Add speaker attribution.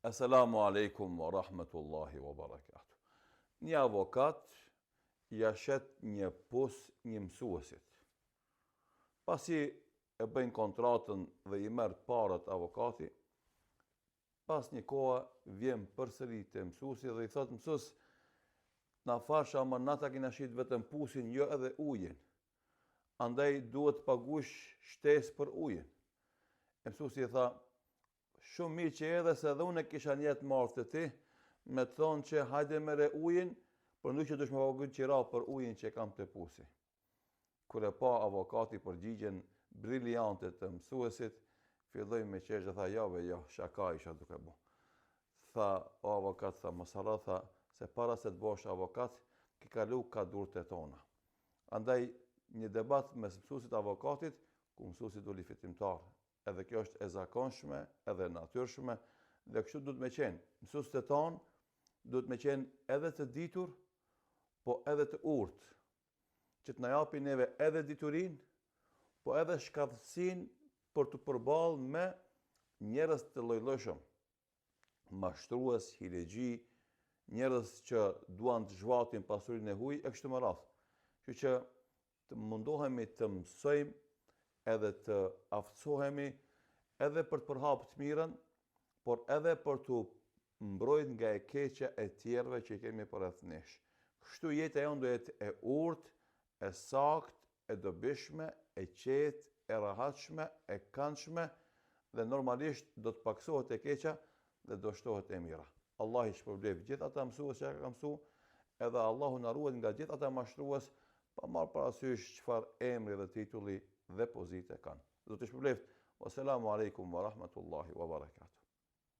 Speaker 1: Eselamu alejkum wa rahmetullahi wa barakatuh. Një avokat ia shet një pus një mësuesit. Pasi e bëjnë kontratën dhe i merr paret avokati, pas një kohe vjen përsëri te mësuesi dhe i thotë mësues, na falsh ama na ta kena shit vetëm pusin, jo edhe ujin. Andaj duhet të pagush shtesë për ujin. E mësuesi i tha, Shumë mirë që erdhe se edhe unë e kisha nijet me ardhë te ti, me të thonë që hajde merre ujin, përndryshe duhesh me pagu qira për ujin që e kam te pusi. Kur e pa avokati përgjigjen briliante të mësuesit, filloi me qesh dhe tha, jo be jo, shaka isha duke bo. Tha, o avokat, tha, mos harro, tha, se para se të bohesh avokat, ke kalu ka durt e tona. Andaj, një debat mes mësuesit avokatit, ku mësuesi doli fitimtar, Edhe kjo është e zakonshme, edhe e natyrshme dhe kështu duhet me qenë. Mësuesit e tanë duhet me qenë edhe të ditur, po edhe të urtë, që të na japin neve edhe diturinë, po edhe shkathtësinë për t'u përballë me njerëz të llojllojshëm, mashtrues, hilexhi, njerëz që duan të zhvatin pasurinë e huaj e kështu me radhë. Kështu që të mundohemi të mësojmë edhe të aftësohemi edhe për të përhapë të mirën, por edhe për t'u mbrojt nga e keqja e tjerëve që i kemi përreth nesh. Kështu jeta jonë do jetë e urtë, e saktë, e dobishme, e qetë, e rahatshme, e këndshme dhe normalisht do të pakësohet e keqja dhe do shtohet e mira. Allahu i shpërbleftë gjithë ata mësues që kanë mësu, edhe Allahu na ruajt nga gjithë ata mashtrues, pa marrë parasysh çfarë emri dhe titulli dhe pozite kanë. Zoti ju shpërbleftë. Wassalamu alaikum wa rahmatullahi wa barakatuh.